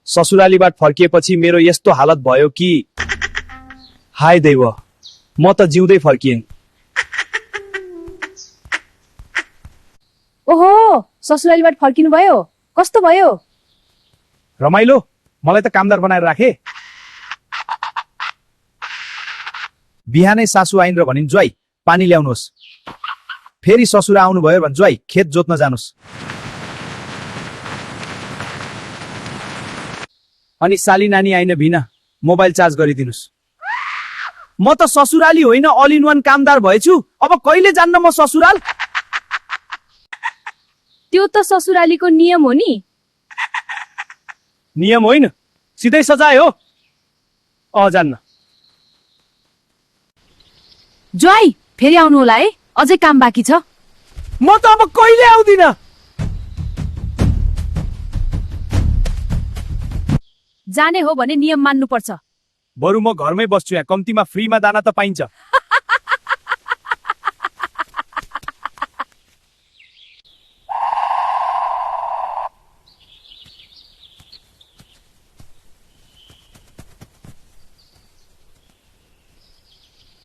ससुरालीबाट फर्किएपछि मेरो यस्तो हालत भयो कि हाय दैव, म त जिउँदै फर्किएँ। ओहो, ससुरालीबाट फर्किनु भयो? कस्तो भयो? रमाइलो, मलाई त कामदार बनाएर राखे। बिहानै सासु आइन् र भनिन्, ज्वाई पानी ल्याउनुहोस्। फेरि ससुरा आउनुभयो भने, ज्वाई खेत जोत्न जानुस्। अनि साली नानी आइन भिना मोबाइल चार्ज गरिदिनुस्। म त ससुराली होइन, अल इन वान कामदार भएछु। अब कहिले जान्न म ससुराल? त्यो त ससुरालीको नियम हो नि। नियम होइन, सिधै सजाय हो। जान्न। ज्वाई फेरि आउनु होला है, अझै काम बाँकी छ। म त अब कहिले आउँदिन। जाने हो भने नियम मान्नु पर्छ। बरु म घरमै बस्छु, यहाँ कम्तीमा फ्रीमा दाना त पाइन्छ।